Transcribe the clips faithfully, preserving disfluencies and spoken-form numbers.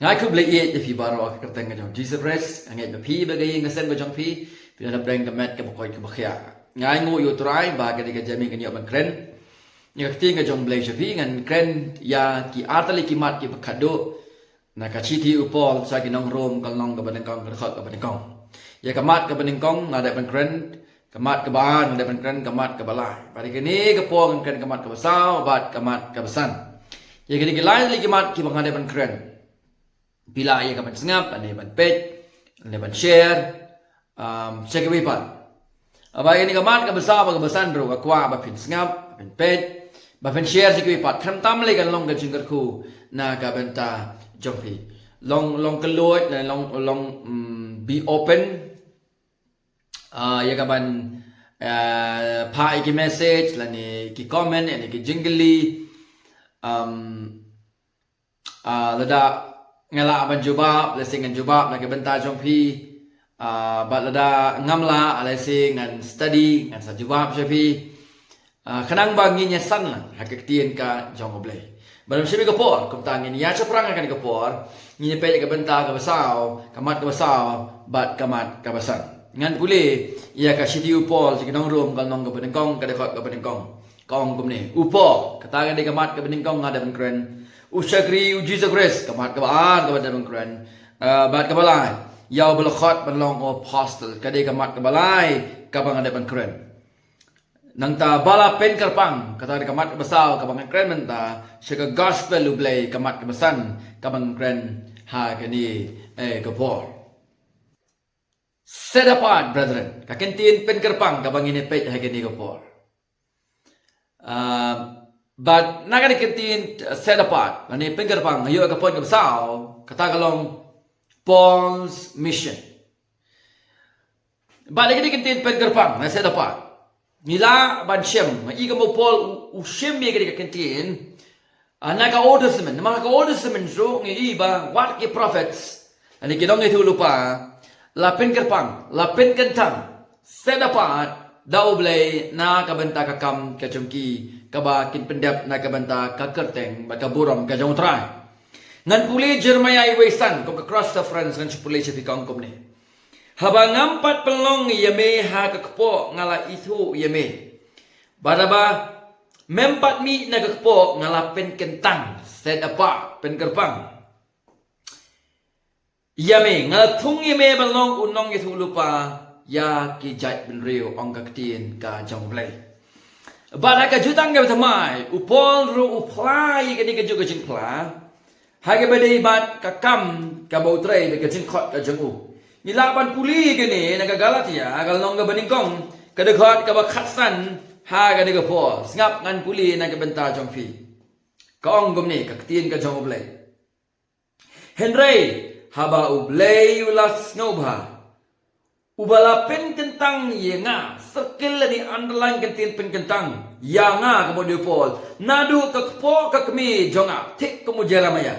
Nga ai khublei ïa phi baroh ha ka kyrteng ka jong Jisu Khrist. Nga ngeit ba phi bad ka ïing ka sem ka jong phi, phi la dap pdeng ka met kaba koit kaba khiah. Nga ai nguh ïa U Trai ba ka dei ka jingmut ngan ïoh ban kren ïa ka ktien ka jong U Blei sha phi. Ngan kren ïa ki artylli ki mat kiba khatduh na ka shithi u Paul sha ki nong Rom, ka lynnong kaba nyngkong, ka dkhot kaba nyngkong. Ïa ka mat kaba nyngkong nga dei ban kren, ka mat kaba ar nga dei ban kren, ka mat kaba lai. Bad ïa kane ka por ngan kren ka mat kaba saw bad ka mat kaba san. Ïa kine ki lai tylli ki mat kiba nga dei ban kren, phi lah ïa ka ban sngap, lane ban peit, lane ban share, um, sha kiwei pat. Haba ïa kane ka mat kaba saw bad kaba san ruh nga kwah ba phin sngap, ba phin peit, ba phin share sha kiwei pat. Khamtam lei kan long ka jingkyrkhu na ka bynta jong phi. Long, long kylluid, lane long, long, um, be open. Ah, ïa ka ban, ah, phah ïa ki message, lane ki comment, lane ki jingkylli. Um, ah, lada nga lah ban jubab, lehse ngan jubab na ka bynta jong phi. Ah, bad lada ngam lah, lehse ngan study, ngan sa jubab sha phi. Ah, khnang ba ngin ïasan lang ha ka ktien ka jong U Blei. Bad ha kane ka por, kumta ngin ïa shaphrang ha kane ka por, ngin ïa peit ïa ka bynta kaba saw, ka mat kaba saw bad ka mat kaba san. Ngan pule ïa ka shithi u Paul sha ki nong Rom, ka lynnong kaba nyngkong, ka dkhot kaba nyngkong. Ka ong kumne: U Paul, kata ka dei ka mat kaba nyngkong nga dei ban kren, u shakri u Jisu Khrist, ka mat kaba ar kaba dei ban kren, ah, bad kaba lai, ïa uba la khot ban long u apostol, ka dei ka mat kaba lai kaba nga dei ban kren. Nangta ba la pynkyrpang, kata ka mat kaba saw kaba ngan kren mynta, sha ka gospel U Blei, ka mat kaba san kaba ngan kren ha kane, eh, ka por. Set apart, brethren. Ka ktien pynkyrpang kaba ngin ïa peit ha kane ka por. Ah, bad na kane ka ktien set apart, lane pynkyrpang, ïa ka point kaba saw, kata ka long Paul's mission. Bad lei ka dei ka ktien pynkyrpang, na set apart. Ngi lah ban shem, ma i ka mo Paul u, u shem ïa ka dei ka ktien, ah, na ka Old Testament. Namar ka Old Testament ruh ngi i ba wat ki prophets, lane ki nongïathuhlypa, la pynkyrpang, la pynkyntang, set apart da U Blei na ka bynta ka kam ka jong ki, kaba kin pyndep na ka bynta ka kyrteng bad ka burom ka jong U Trai. Ngan pule Jeremiah wei san, kum ka cross reference ngan shu pule sha phi, ka ong kumne: Haba ngam pat pynlong ïa me ha ka kpoh nga la ithuh ïa me. Bad haba mem pat mih na ka kpoh nga la pynkyntang, set apart, pynkyrpang, ïa me, nga la thung ïa me ban long u nongïathuhlypa ïa ki jaitbynriew, ong ka ktien ka jong U Blei. Bad ha ka jutang kaba thymmai, u Paul ruh u phla ïa kane kajuh ka jingphla ha kaba ïadei bad ka kam kaba U Trai bad ka jingkhot ka jong u. Ngi lah ban pule ïa kane na ka Galatia, ka lynnong kaba nyngkong, ka dkhot kaba khatsan, ha kane ka por. Sngap, ngan pule na ka bynta jong phi. Ka ong kumne ka ktien ka jong U Blei: Hynrei haba U Blei u la sngewbha, uba la pynkyntang ïa nga, circle lane underline ka ktien pynkyntang, ïa nga, ka mut u Paul, naduh ka kpoh ka kmie jong nga, thik kum u Jeremiah,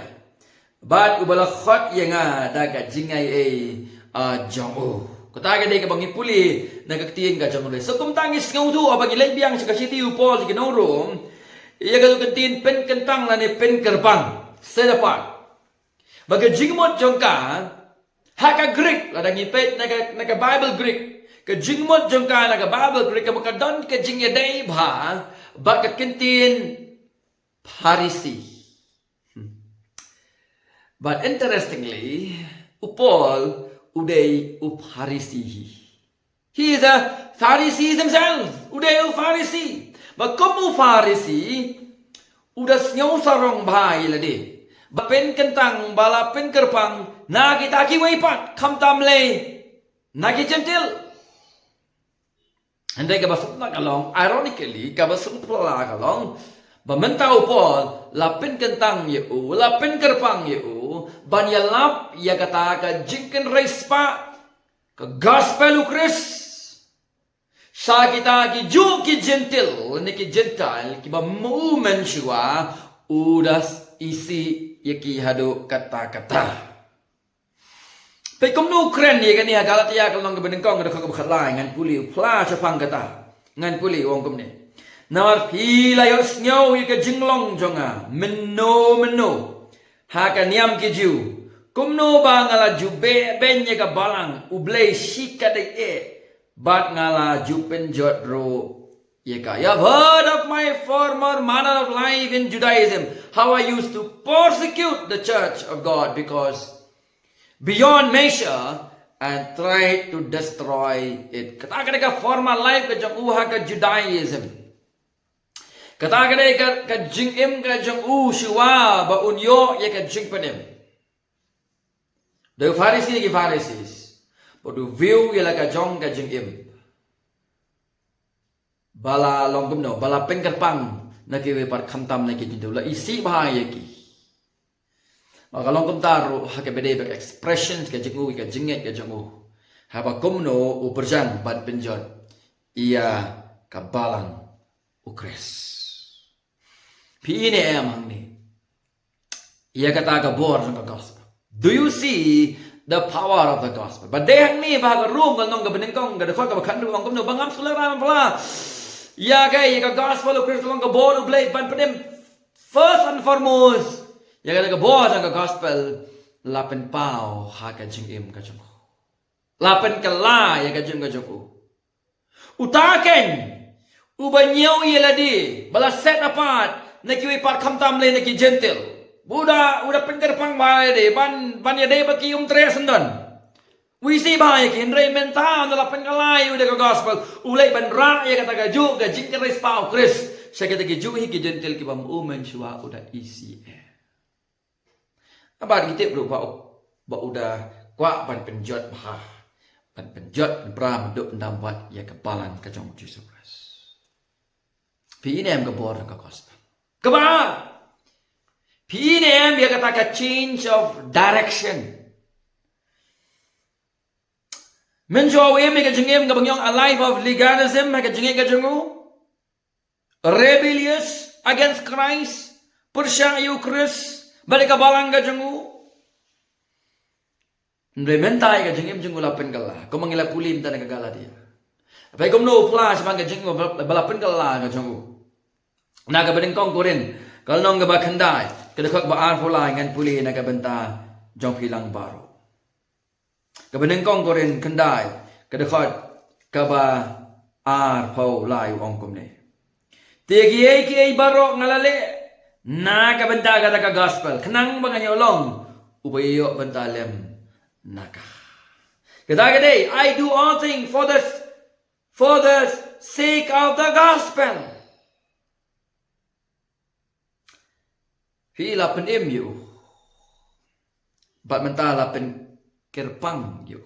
bad uba la khot ïa nga da ka jingaiei, ah, jong u. Kata ka dei kaba ngi pule na ka ktien ka jong U Blei. So kumta ngi sngewthuh haba ngi leit biang sha ka shithi u Paul sha ki nong Rom, ïa ka ktien pynkyntang lane pynkyrpang, set apart. Ba ka jingmut jong ka ha ka Greek, lada ngi peit na ka, na ka Bible Greek, ka jingmut jong ka na ka Bible Greek, ka ba ka don ka jingïadei bha bad ka ktien Pharisi. Hmm. But interestingly, u Paul u dei u Pharisi hi. He is a Pharisee himself. U dei u Pharisi. Bad kum u Pharisi, u da sngew sarong bha ïa lade ba pynkyntang, ba la pynkyrpang na kita kiwei pat, khamtam lei na ki Jentil. Hynrei kaba sngewtynnat ka long, ironically, kaba sngewphylla ka long ba mynta u Paul la pynkyntang ïa u, la pynkyrpang ïa u ban ïalap ïa kata ka jingkynrei spah ka gospel u Khrist sha kita kijuh ki Jentil, ne ki Gentile, kiba um mynshuwa, u da isih ïa ki haduh katta katta. Peit kumno u kren ïa kane ha Galatia ka lynnong kaba nyngkong, ka dkhot kaba khatlai, ngan pule, u phla shaphang kata. Ngan pule, u ong kumne: Namar phi la ïohsngew ïa ka jinglong jong nga mynno mynno ha ka niam ki Jiw, Kumno ba nga la ju beh beiñ ïa ka balang U Blei shikatdei eh, bad nga la ju pynjot ruh ïa ka. You have heard of my former manner of life in Judaism, how I used to persecute the church of God because beyond measure and tried to destroy it. Kata ka dei ka former life ka jong u ha ka Judaism. Kata ka dei ka, ka jingim ka jong u shuwa ba un ïoh ïa ka jingpynim. Da u Pharisi ki Pharisees, ba u view ïa la ka jong ka jingim, ba la long kumno, ba la pynkyrpang na kiwei pat khamtam na ki Jentil, la isih bha ïa ki. Ba ka long kumta ruh ha kaba dei ba ka expression ka jong u, ka jingngeit ka jong u, haba kumno u pyrshang ban pynjot ïa ka balang U Khrist. Phi i ne em hangne ïa kata ka bor jong ka gospel? Do you see the power of the gospel? Ba dei hangne ba ha ka Rom ka lynnong kaba nyngkong ka dkhot kaba khatnriew ong kumno, ba ngam sngewlehrain pla ïa ka, ïa ka gospel U Khrist ka long ka bor U Blei ban pynim. First and foremost, ïa kata ka bor jong ka gospel la pynpaw ha ka jingim ka jong u. La pynkylla ïa ka jingim ka jong u. Uta keiñ uba ñiew ïa lade, ba la set apart na kiwei pat khamtam lei na ki Jentil, ba u da, u da pynkyrpang bha ïa lade ban, ban ïadei bad ki umtrei syndon. U isih bha ïa ki, hynrei mynta ynda la pynkylla ïa u da ka gospel, u leit ban rah ïa kata kajuh ka jingkyrpang U Khrist sha kita kijuh hi ki Jentil kiba ym u mynshuwa u da isih eh. Bad ngi tip ruh ba u, ba u da kwah ban pynjot bha, ban pynjot pynpra mynduh myndam wat ïa ka balang ka jong U Jisu Khrist. Phi i ne em ka bor ka gospel? Kaba, phi i ne em ïa kata ka change of direction? Mynshuwa u im ïa ka jingim kaba ngi ong a life of legalism ha ka jingim ka jong u, rebellious against Christ, pyrshah ïa U Khrist bad ïa ka balang ka jong u. Hynrei mynta ïa ka jingim jong u la pynkylla, kumba ngi la pule mynta na ka Galatia. Peit kumno u phla shaphang ka jingim ba, ba la pynkylla ka jong u. Na kaba nyngkong Korinth ka lynnong kaba khyndai ka dkhot kaba arphew lai, ngan pule na ka bynta jong phi lang baroh. Kaba nyngkong Korinth khyndai ka dkhot kaba arphew lai u ong kumne: Te kiei kiei baroh nga la leh na ka bynta kata ka gospel, khnang ba ngan ïoh long uba ïoh bynta lem na ka. Kata ka dei, I do all things for the, for the sake of the gospel. Phi i, la pynim ïa u bad mynta la pynkyrpang ïa u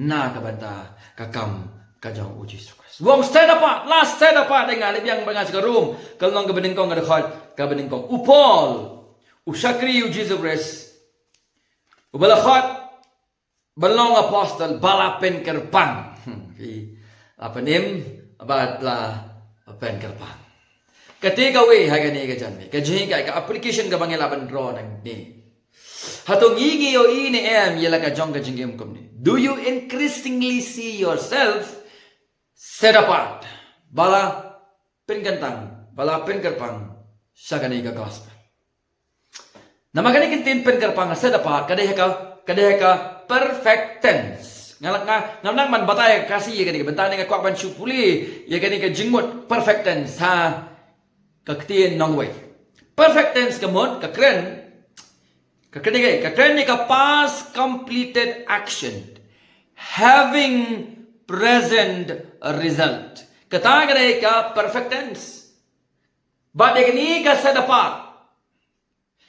na ka bynta ka kam ka jong U Jisu Khrist. U ong set apart, la set apart ïa nga. Leit biang bad nga sha ka Rom ka lynnong kaba nyngkong ka dkhot kaba nyngkong. U Paul, u shakri U Jisu Khrist, uba la khot ban long apostle, ba la pynkyrpang. Hmm, phi, la pynim bad la pynkyrpang. Ka takeaway ha kane ka janmiet, ka jinghikai, ka application kaba ngi lah ban draw nangne. Hato ngi, ngi ïohi ne em ïa la ka jong ka jingim kumne? Do you increasingly see yourself set apart, ba la pynkyntang, ba la pynkyrpang sha kane ka gospel? Namar kane ka ktien pynkyrpang, set apart, ka dei ha ka, ka dei ha ka perfect tense. Nga la, nga, ngam nang ban batai ha ka Khasi ïa kane ka bynta, ne nga kwah ban shu pule ïa kane ka jingmut perfect tense ha ka ktien nongwei. Perfect tense ka mut, ka kren, ka kren ïa, ka kren ïa ka past completed action having present result. Kata ka dei ka perfect tense. Bad ïa kane ka set apart,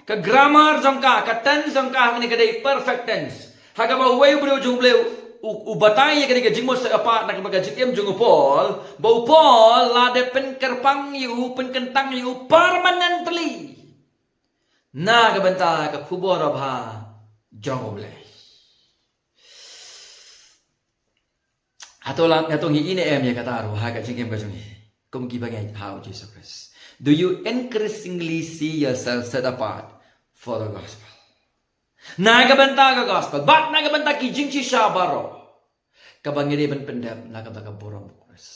ka grammar jong ka, ka tense jong ka hangne ka dei perfect tense. Ha kaba uwei u briew jong U Blei u, u batai ïa kane ka jingmut set apart na kaba ka jingim jong u Paul, ba u Paul la dep pynkyrpang ïa u, pynkyntang ïa u permanently na ka bynta ka khubor babha jong U Blei. Hato la, hato ngi i ne em ïa kata ruh ha ka jingim ka jong ngi kum kiba ngeit ha U Jisu Khrist? Do you increasingly see yourself set apart for the gospel? Na ka bynta ka gospel bad na ka bynta ki jingshisha baroh kaba ngi dei ban pyndep na ka bynta ka burom U Khrist.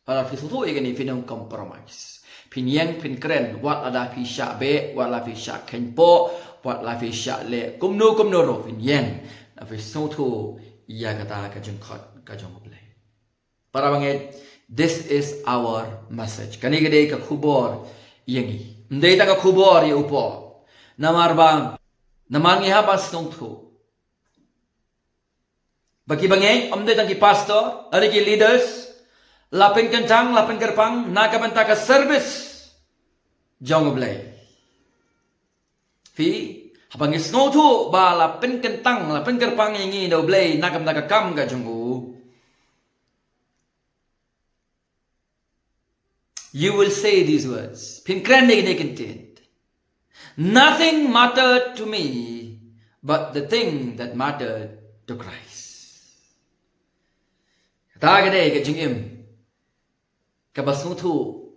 Lada phi sngewthuh ïa kane, phin ym compromise. Phin ïeng, phin kren, wat lada phi shah beh, wat lada phi shah kheiñ poh, wat lada phi shah leh kumno kumno ruh, phin ïeng. Lada phi sngewthuh ïa kata ka jingkhot ka jong U Blei. Para bangeit, this is our message. Kane ka dei ka khubor ïa ngi. Ym dei tang ka khubor ïa u Paul. Namar ba, namar ngi hap ban sngewthuh ba ki bangeit, ym dei tang ki pastor, lane ki leaders, la pynkyntang, la pynkyrpang na ka bynta ka service jong U Blei. Phi, haba ngi sngewthuh ba la pynkyntang, la pynkyrpang ïa ngi da U Blei na ka bynta ka kam ka jong u, you will say these words. Phin kren ïa kine ki kyntien. Nothing mattered to me but the thing that mattered to Christ. Kata ka dei ka jingim kaba sngewthuh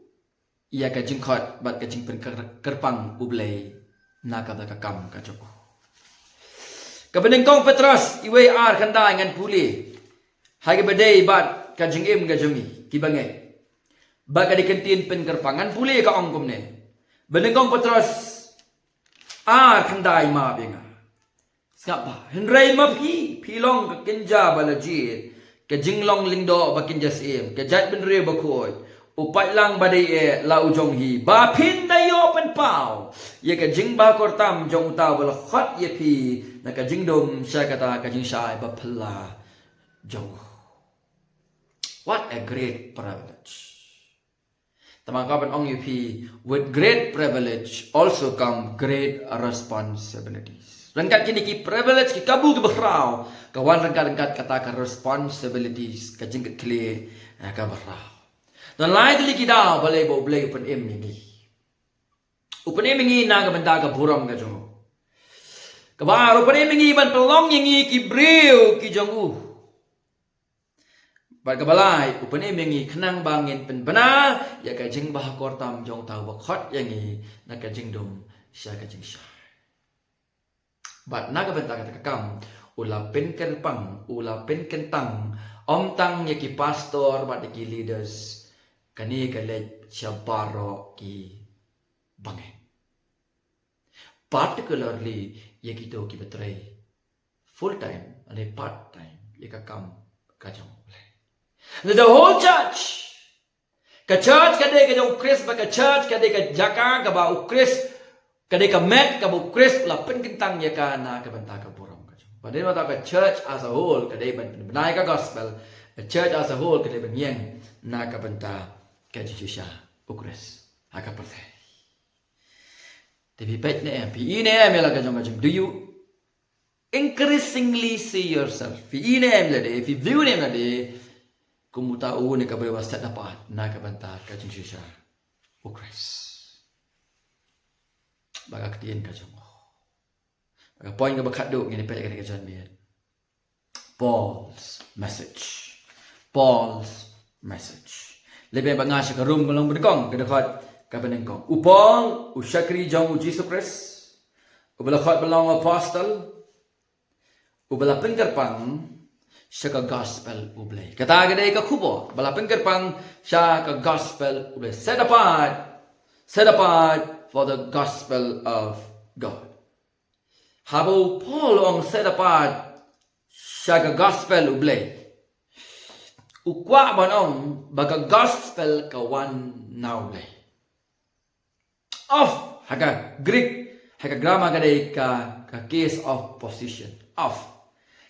ïa ka jingkhot bad ka jingpynkyrpang U Blei na kata ka kam ka jong u. Kaba nyngkong Petros, iwei ar khyndai ngan pule ha kaba dei bad ka jingim ka jong ngi ki bangeit. Bad ka dei ka ktien pynkyrpang, ngan pule ka ong kumne. Ba nyngkong Petros ar khyndai, map ïa nga. Sngap bha. Hynrei ma phi, phi long ka kynja ba la jied, ka jinglong lyngdoh ba kynja syiem, ka jaitbynriew bakhuid, u paidlang ba dei eh la u jong hi, ba phin da ïoh pynpaw ïa ka jingbakor tam jong uta uba la khot ïa phi na ka jingdum sha kata ka jingshai baphylla jong u. What a great privilege. Te ma nga kwah ban ong ïa phi, with great privilege also come great responsibilities. Ryngkat kine ki privilege, ki kabu kiba khraw, ka wan ryngkat ryngkat kata ka responsibilities, ka jingkitkhlieh, eh, kaba khraw. Don lai tylli ki daw balei ba U Blei u pynim ïa ngi. U pynim ïa ngi na ka bynta ka burom ka jong u. Kaba ar, u pynim ïa ngi ban pynlong ïa ngi ki briew ki jong u. Bad kaba lai, u pynim ïa ngi khnang ba ngin pynbna ïa ka jingbakor tam jong uta uba khot ïa ngi na ka jingdum sha ka jingshai. Bad na ka bynta kata ka kam, u la pynkyrpang, u la pynkyntang, ym tang ïa ki pastor bad ïa ki leaders, kane ka leit sha baroh ki bangeit. Particularly ïa kito kiba trei full time lane part time ïa ka kam ka jong U Blei. Na the whole church. Ka church ka dei ka jong U Khrist, bad ka church ka dei ka jaka kaba U Khrist, ka dei ka met kaba U Khrist u la pynkyntang ïa ka na ka bynta ka burom ka jong u. Bad dei ma ka church as a whole ka dei ban pynbna ïa ka gospel, ka church as a whole ka dei ban ïeng na ka bynta ka jingshisha U Khrist ha ka pyrthei. Te phi peit ne em, phi i ne em ïa la ka jong ka jingduh. Increasingly see yourself. Phi i ne em lade, phi view ne em lade kum uta u ne ka briew ba set apart na ka bynta ka jingshisha U Khrist. Ba ka ktien ka jong u. Ba ka point kaba khatduh ngin peit ka dei ka jingmut. Paul's message. Paul's message. Lehse ba nga sha ka Rom ka lynnong ba nyngkong, ka dkhot kaba nyngkong. U Paul, u shakri jong U Jisu Khrist, uba la khot ban long apostol, uba la pynkyrpang sha ka gospel U Blei. Kata ka dei ka khubor, ba la pynkyrpang sha ka gospel U Blei. Set apart, set apart for the gospel of God. Haba u Paul u ong set apart sha ka gospel U Blei, u kwah ban ong ba ka gospel ka wan na U Blei. Of, ha ka Greek, ha ka grammar ka dei ka, ka case of possession. Of.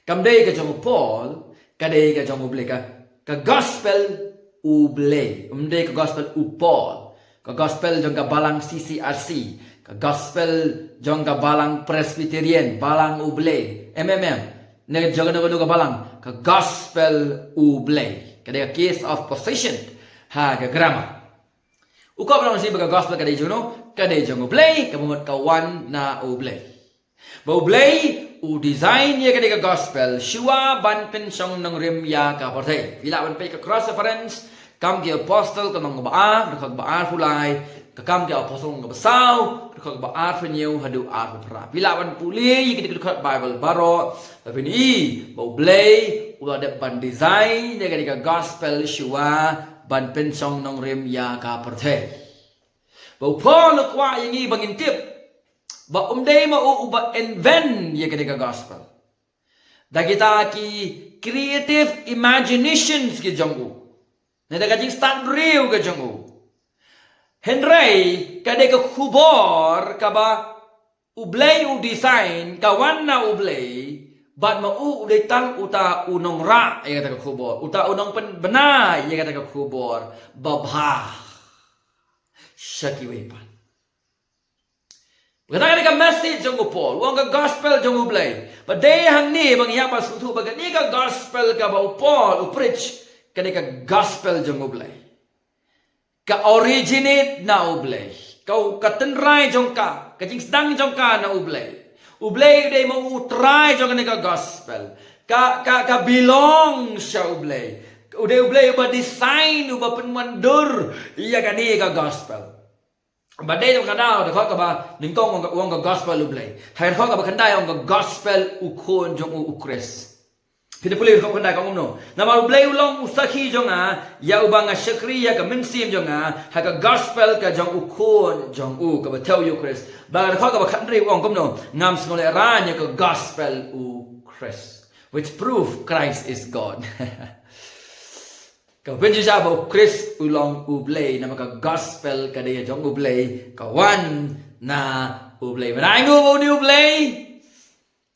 Kam dei ka jong u Paul, ka dei ka jong U Blei, ka, ka gospel U Blei. Ym dei ka gospel u Paul. Ka gospel jong ka balang C C R C. Ka gospel jong ka balang Presbyterian, balang U Blei. M M M. Ne jong kano kano ka balang. Ka gospel U Blei. Ka dei ka case of possession. Ha ka grammar. U kwah ban ong shi ba ka gospel ka dei jong no, ka dei jong U Blei, kaba mut ka wan na U Blei. Ba U Blei u design ïa ka dei ka gospel shuwa ban pynshong nongrim ïa ka pyrthei. Phi lah ban peit ka cross reference, Kam ki Apostol ka lynnong kaba ar, dkhot kaba arphew lai, ka Kam ki Apostol ka lynnong kaba saw, dkhot kaba arphew hynñiew haduh arphew phra. Phi lah ban pule ïa ki dkhot Bible baroh, ba phin i ba U Blei u la dep ban design ïa ka dei ka gospel shuwa ban pynshong nongrim ïa ka pyrthei. Ba u Paul u kwah ïa ngi ba ngin tip ba um dei ma u uba invent ïa kane ka gospel da kita ki creative imaginations ki jong u, ne da ka jingstad briew ka jong u. Hynrei ka dei ka khubor kaba U Blei u design, ka wan na U Blei, bad ma u u dei tang uta u nongrah ïa kata ka khubor, uta u nongpynbna ïa kata ka khubor babha sha kiwei pat. Kata ka dei ka message jong u Paul, u ong ka gospel jong U Blei. Ba dei hangne ba ngi hap ban sngewthuh ba kane ka gospel kaba u Paul u preach, ka dei ka gospel jong U Blei. Ka originate na U Blei. Ka, ka tynrai jong ka, ka jingsdang jong ka na U Blei. U Blei u dei ma u trai jong kane ka gospel. Ka, ka, ka belong sha U Blei. U dei U Blei uba design, uba pynwandur ïa kane ka gospel. Ba dei jong ka daw, da ka kaba nyngkong ong ka, ong ka gospel U Blei. Hai ka kaba khyndai ong ka gospel u khun jong u, u Khrist. Phi da pule ka khyndai ka ong kumno. Namar U Blei u long u sakhi jong nga, ïa uba nga shakri ïa ka mynsiem jong nga, ha ka gospel ka jong u khun jong u kaba thew ïa u Khrist. Ba da ka kaba khathynriew ong kumno. Ngam sngewlehrain ïa ka gospel u Khrist. Which prove Christ is God. Ka pynjah ba u Khrist u long U Blei, namar ka gospel ka dei jong U Blei, ka wan na U Blei. Mynta ngi ong U Blei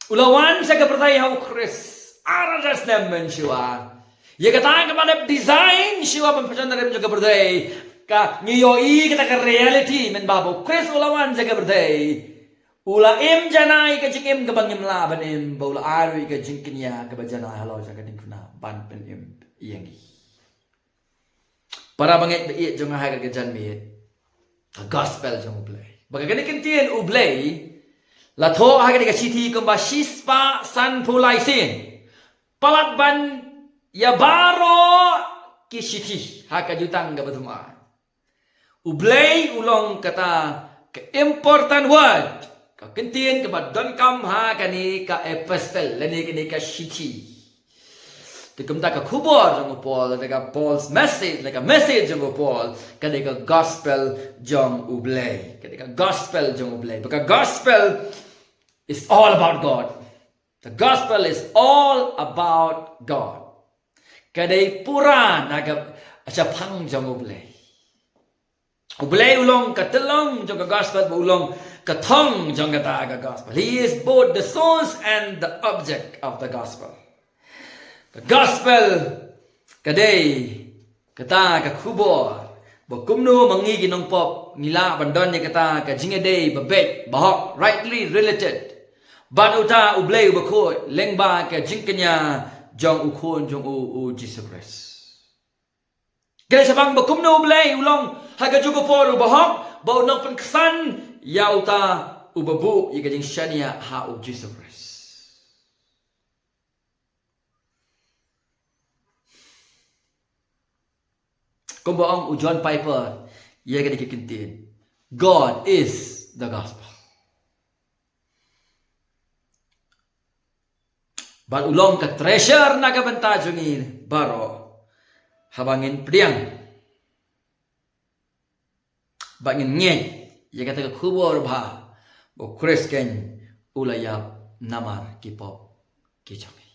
u la wan sha ka pyrthei ha u Khrist. Ar hajar snem mynshuwa. Ïa kata kaba dep design shuwa ban pynshong na rim jong ka pyrthei. Ka ngi ïohi kata ka reality mynba ba u Khrist u la wan sha ka pyrthei. U la im janai ka jingim kaba ngim lah ban im, ba u la ai ruh ïa ka jingkñia kaba janai halor jong ka diengphna ban pynim ïa ngi. Para bangeit ba ïeit jong nga ha ka janmiet, ka gospel jong U Blei. Ba ka kane ka ktien U Blei la thoh ha kane ka shithi kumba shispah sanphew lai sien. Palat ban ïa baroh ki shithi ha ka Jutang kaba thymmai. U Blei u long kata ka important word, ka ktien kaba donkam ha kane ka epistle lane kane ka shithi. Te kumta ka khubor jong u Paul, te ka Paul's message, te ka message jong u Paul, ka dei ka gospel jong U Blei, ka dei ka gospel jong U Blei. Ba ka gospel is all about God. The gospel is all about God. Ka dei pura na ka shaphang jong U Blei. U Blei u long ka tyllong jong ka gospel, u long ka thong jong kata ka gospel. He is both the source and the object of the gospel. Ka gospel ka dei kata ka khubor ba kumno ma ngi ki nongpop ngi lah ban don ïa kata ka jingïadei ba beit, ba hok, rightly related bad uta U Blei uba khuid lyngba ka jingkñia jong u khun jong u, u Jisu Khrist. Ka dei shaphang ba kumno U Blei u long ha kajuh ka por uba hok, ba u nongpynksan ïa uta uba buh ïa ka jingshaniah ha u Jisu Khrist. Kumba ong u John Piper ïa kane ka ktien, God is the gospel. Bad u long ka treasure na ka bynta jong ngi baroh haba ngin pdiang, ba ngin ngeit ïa kata ka khubor ba u Khrist keiñ u la ïap namar ki pop ki jong ngi.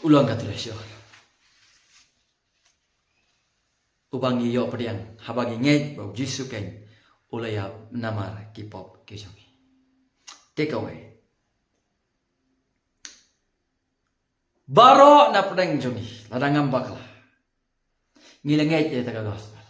U long ka treasure uba ngi ïoh pdiang haba ngi ngeit ba u Jisu keiñ u la ïap namar ki pop ki jong ngi. Take away. Baroh na pdeng jong ngi, lada ngam bakla, ngi la ngeit ïa kata ka gospel.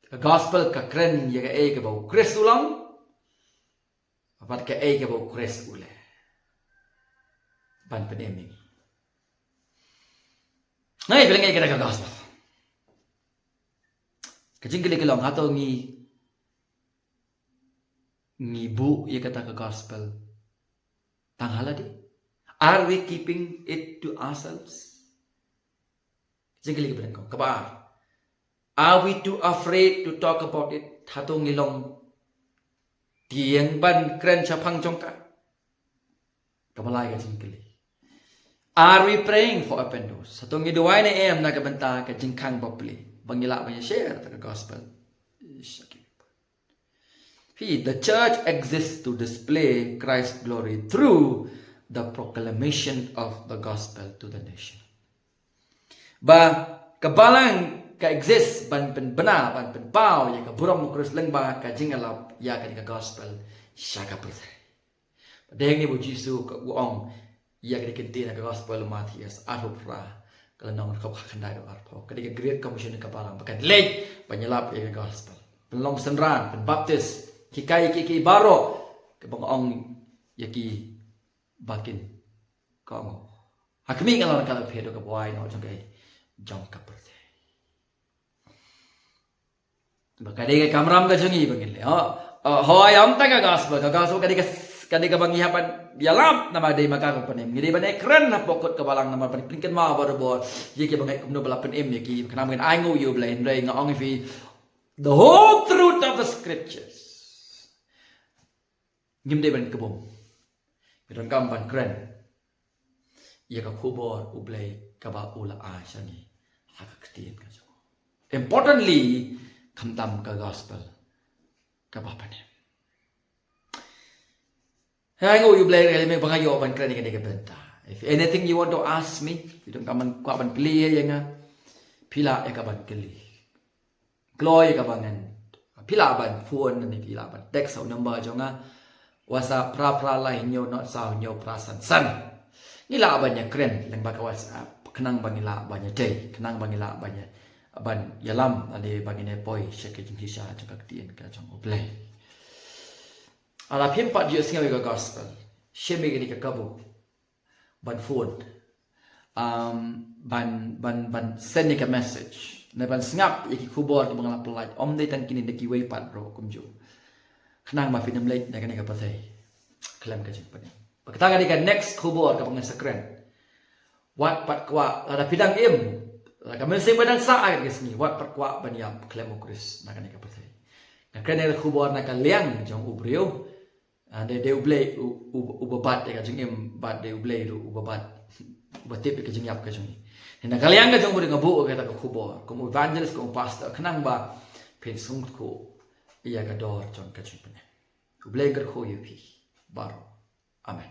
Ka gospel ka kren ïa kaei kaba u Khrist u long bad kaei kaba u Khrist u leh ban pynim ïa ngi. Ngi phi la ngeit ïa kata ka gospel. Ka jingkylli ka long, hato ngi, ngi buh ïa kata ka gospel tang ha lade? Are we keeping it to ourselves? Jingkylli kaba nyngkong. Kaba ar, are we too afraid to talk about it? Hato ngi long Ki ïeng ban kren shaphang jong ka. Kaba lai ka jingkylli. Are we praying for open doors? Hato ngi duwai ne em na ka bynta ka jingkhang bapli? Ba ngi lah ban ïa share ïa ka gospel. Phi, the church exists to display Christ's glory through the proclamation of the gospel to the nation. Ba ka balang ka exist ban pynbna, ban pynpaw ïa ka burom u Khrist lyngba ka jingïalap ïa kane ka gospel sha ka pyrthei. Ba dei hangne ba u Jisu u ong ïa kane ka ktien na ka gospel u Mathaios arphew phra, ka lynnong kaba khyndai haduh arphew. Ka dei ka Great Commission ka balang ba kan leit ban ïalap ïa ka gospel, pynlong synran, pynbaptis, hikai ïa ki, ki baroh kaba nga ong ïa ki ba kin kohnguh. Ha khmih, nga la ong ïa phi, haduh kaba wai noh jong ka, jong ka pyrthei. Ba ka dei ka kamram ka jong ngi ba ngin leh. Oh, oh, hooid, ym tang ka gospel, ka gospel ka dei ka, ka dei kaba ngi hap ban ïalap namar dei ma ka ka pynim. Ngi dei ban ïakren hapoh kut ka balang namar ban pynkynmaw barabor ïa kiba ngeit kumno ba la pynim ïa ki, khnang ba ngin ainguh ïa U Blei. Hynrei nga ong ïa phi, the whole truth of the scriptures, ngim dei ban kbum. Ngi donkam ban kren ïa ka khubor U Blei kaba u la ai sha ngi ha ka ktien ka jong u. Importantly, khamtam ka gospel kaba pynim. Hynrei U Blei u la ai me ba nga ïoh ban kren ïa kane ka bynta. If anything you want to ask me, phi donkam ban kwah ban kylli ïa nga, phi lah ïa ka ban kylli. Kloi kaba ngan. Phi lah ban phone ne phi lah ban text ha u number jong nga. WhatsApp phra phra lai hynñiew nod saw hynñiew phra san san. Ngi lah ban ïakren lyngba ka WhatsApp, khnang ba ngi lah ban ïadei, khnang ba ngi lah ban ïa, ban ïalam lane ba ngin ïa poi sha ka jingshisha jong ka ktien ka jong U Blei. Lada phim pat ju ïohsngew ïa ka gospel, shim ïa kane ka kabu ban phone, um, ban, ban, ban send ïa ka message, ne ban sngap ïa ki khubor kiba nga la pynlait, ym dei tang kine, da kiwei pat ruh kumjuh, khnang ba phin ym leit na kane ka pyrthei khlem ka jingpynim. Ba kata ka dei ka next khubor kaba ngan sa kren. Wat pat kwah, lada phi dang im, lada ka mynsiem ba dang sah ha kane ka sngi, wat pat kwah ban ïap khlem U Khrist na kane ka pyrthei. Nga kren ïa ka khubor na ka liang jong u briew. Ah, dei, dei U Blei u, u, uba bat ïa ka jingim, bad dei U Blei ruh uba bat, uba tip ïa ka jingïap ka jong ngi. Hynrei na ka liang ka jong u briew nga buh ïa kata ka khubor kum u evangelist, kum u pastor, khnang ba phin sngewthuh ïa ka dor jong ka jingpynim. U Blei un kyrkhu ïa phi baroh. Amen.